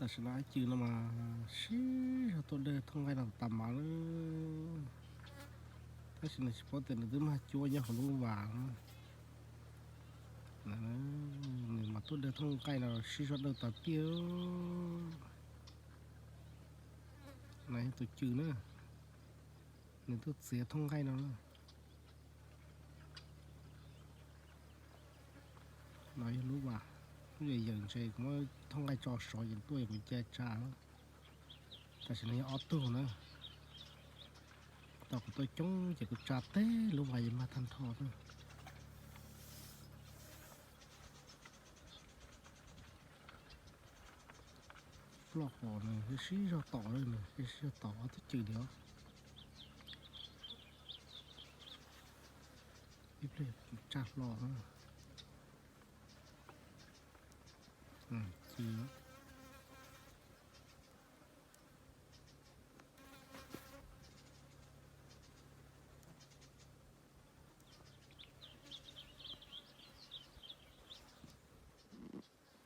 Tam sim no cw no mas sib zog tuaj dawg thooj nqaij no tas mas lawm, tab sis nws tsis paub tias nws twb mag cuab nyob hauv lub vas. Nws mas tuaj dawg thooj nqaij no sib zog dawg tas tiag. No yog tus cw na, nws tuaj txiav thooj nqaij no na. No yog lub vas, lub yawm yawm ntses, kuv muab thooj nqaij tso sov ces tuaj kuv ca tsa. Tam sim no yog ob tug na, tau kuv tuaj coob ces kuv tsa teg lub vas yeej mag tag nrho na. Ploj hos nws sib zog tom, nws sib zog tom ob tug cw li os. Ib pliag tsa hlo na.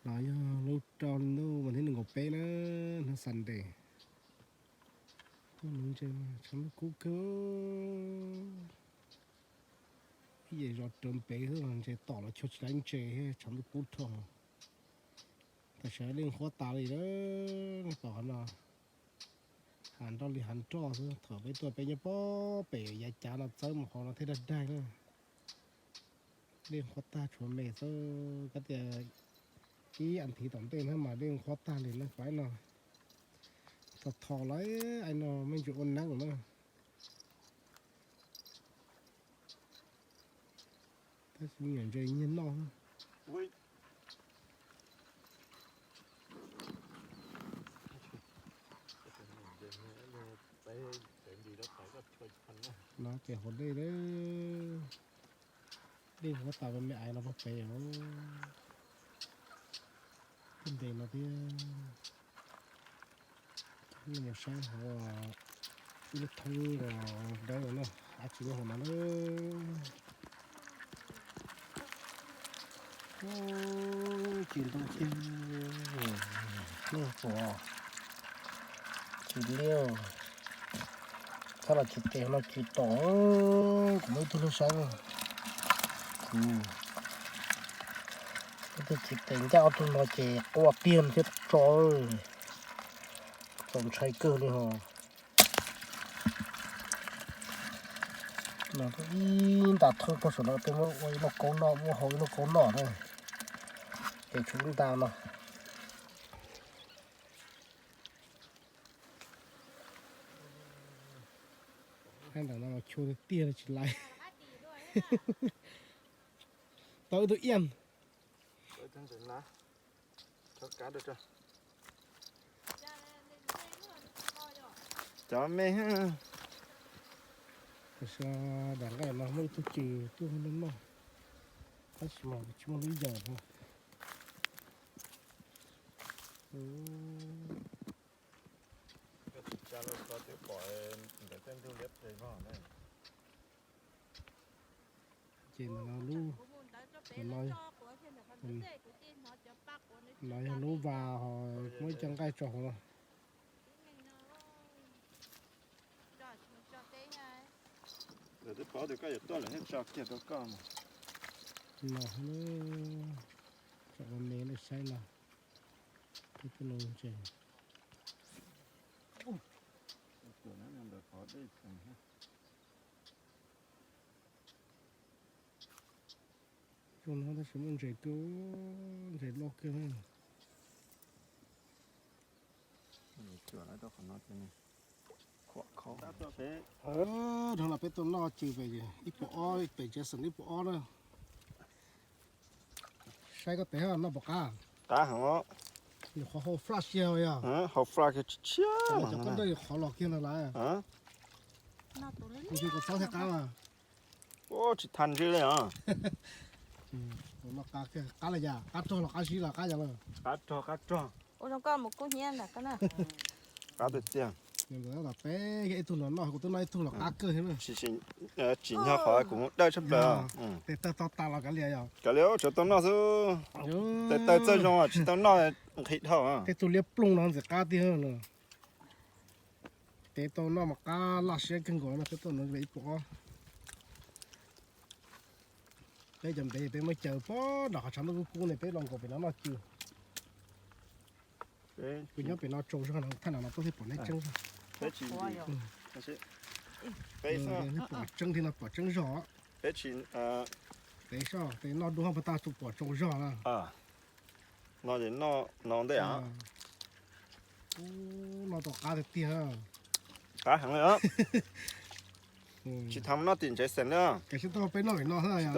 No yog lub rau hli ntuj vas thib nees nkaum peb na, hnub Sunday. Tuaj nuv ntses mas tshav ntuj kub kawg. Ib yam zos raws npev xwb, ntses tom los cuag tsis laib ntses, tshav ntuj kub rho. Tam sim no dej nqhuab tas li lawm, tom qhov no hav nroj li hav nroj xwb. Thaum peb tuaj peb nyob pob pem yav cav no txawb mus qhov no thiaj dag daig na. Dej nqhuab tag tshuav me xwb, kab tias ib as thiv tom ntej na mas dej nqhuab tag li na. Pab no tho tho lawm, ai no me ntsis ua neeb na. Tab sis me nyuam ntses nyiag noj. No ces hauv dej, dej nqhuab tas me aiv no pog pem os. Twb ntev no thiab. Mus saib hauv ib lub thoob dawb no, dab tsi nyob hauv no na. Tsis ntau thiab, noj puas tsis liab. Txhob los tsis tes no tsis tom, kuv muaj ib tug lub saib. Ib tug tsis tes ncaj ob tug no ces quaj tiag thiab tso, txaus ntshai kawg li hos. No ib nta thoob puag saum no tej muab ua ib lauj kaub noj, muab hau ib lauj kaub noj na. Ces tshuav ib nta no. Ntawm no chua tiag tiag tsis laiv. Tau ib tug iab. Cov me, tam sim no daim nqaij no muaj ib tug cw tuaj noj noj, tab sis mas tsis muaj lub yawm no. Ces ntawm no lub, no, no yog lub vas ho muab ib co nqaij tso hauv no. Lawv twb paub tias koj yuav tuaj lawm thiaj tso kiag rau koj mas. No, tsom ua me nej saib no, peb tuaj nuv ntses. Zoo no tab sis muaj ntses kawg, ntses loj kawg. Dhau los peb tuaj noj cw pem ib puas ob, pem tsev xeem ib puas ob na. Saib koj tes noj puas qab? Qab heev. Nyuam qhuav hau flash kiag yog? Hau flash kiag tshiab. Cov koj nroj qhov los kiag ntag lawm. Tus koj txob thiab qab mas. Tsis tha ntswg li os. Qab li cas? Qab rog los qab zib los qab yog lawm? Qab rog, qab rog. Ua zoo koj mus kub hnyiab ntag koj na. Qab tiag tiag. Ntawd peb yog ib tug los noj, kuv twb noj ib tug los qab kawg thiab na. Tsis nyog qhov kuv mus dawj tshaj plaws. Tes taw tau tas los kav liam yog. Kav liam, tsuav tau noj xwb. Tes taw txawj zoo tsis tau noj nqhis dhau. Tej tug liab ploog no ntxim qab tiag. Peb tau noj mas qab laj siab kawg nkaus no, peb tau noj ib puas ob. Peb cov npev peb muab caws pog nram qhov tshav ntuj kub kub ne, peb los nkaum pem no noj cw. Kuv nyob pem no tsaus zog no, thaj no no tuaj thiaj pom neb tseeb zog. Pom tseeb thiab no, pom tseeb zog. Peb tsis, peb noj dua puag ta tus pom tsaus zog na. No ces no ntej a. Ub, no tau qab tiag tiag. Qab heev li. Tsis tham noj tim ntsev xeem li. Tsis tau peb noj pem no xwb.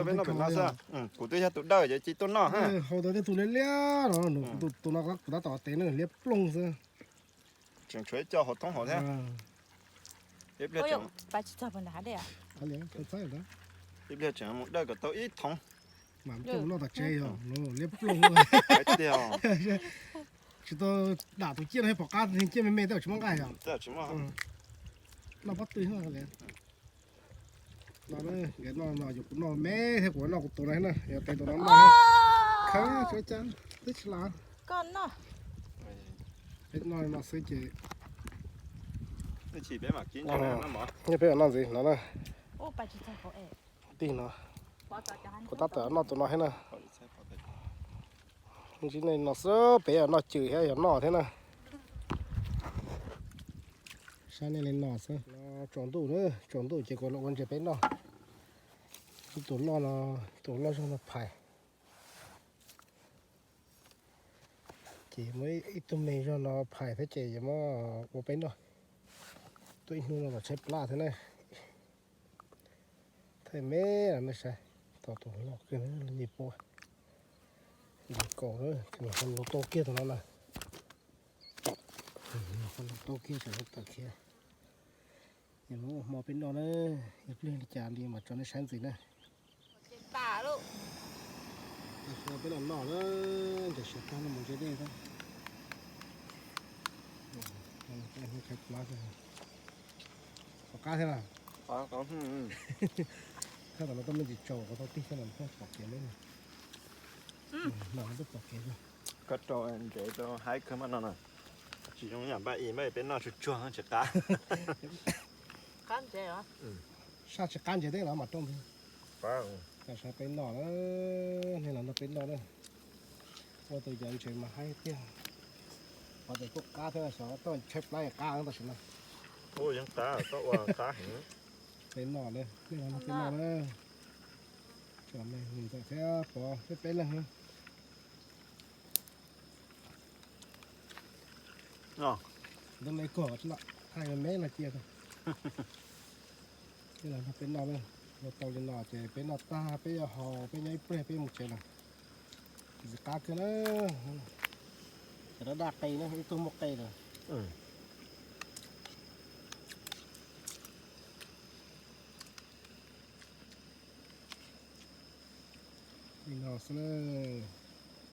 Kuv twb yog tus dawj ces cia tuaj noj. Hau tau tej tus liab liab no, tus no kuv tab tom tev na, liab ploog xwb. Tseem tshuav ib co hauv thoob hauv thiab. Ib pliag tseem mus dawj kom tau ib thoob. Mas coj mus noj tom tsev yog liab ploog. Tsis tau dam tus ciaj no pom qab ciaj me me tej zaum tsis muaj nqaij yog. Noj pob tw li. No nkawd noj no yog kuv noj me thiab, kuv noj kuv tus no na, yog tes tus no noj. Khav tsuav cas twb tsis las. Koj noj. Peb noj no xwb ces. Peb mam noj ntxiv no na. Tij no, kuv tab tom noj tus no thiab na. Ntsib nej no xwb, peb yog noj cw thiab yog noj thiab na. Saib nej li no xwb. Tsaus ntuj na, tsaus ntuj ces kuv los ua ntses peb noj. Tus loj no, tus loj zog no phais. Ces muaj ib tug me zog no phais thiab ces yuav muab ua peb noj. Tuaj ib hnub no los tshaib plab thiab na. Thaij me me saib, tau tus loj kawg li puab. Nkaus na, ho nws tau kiag tus no na. Ho nws tau kiag tseem tawm khiav. Yog muab ua hmo peb noj na, ib pliag li cas li mas tso nej saib ntxiv na. Peb los noj na, ntses siav tag no mus ntse dej xwb. Qab thiab na. Thaj tom no tuaj me ntsis tsaus, kuv tau tig thiab no pom kev lawm. No twb pom kev. Koj rau ntsev rau haib kawg mas no na. Tsis zoo yam npaj i, npaj i peb noj tsuag tsuag tsis qab. Saj tsis qab ntsev tej no mas rau ntxiv. Tam sim no peb noj na, nej los nrog peb noj na. Ua tus cov ntses mas haib tiag. Qhov tias kuj qab thiab, xyov tau tshaib plab qab tam sim no. Ub, yeej qab, koj ua qab heev. Peb noj na, nej los nrog peb noj na. Tsom me ntxawm thiab pov peb peb leeg. Ntawm no ib kog tsis noj, thaij me me no cia. Peb los nrog peb noj na, ua tau li no ces peb noj tag peb yuav haus, peb nyob ib pliag peb mus tsev lawm. Ntxim qab kawg na. Cov daj daj qe na, ib tug muaj qe lawm. Li no xwb na.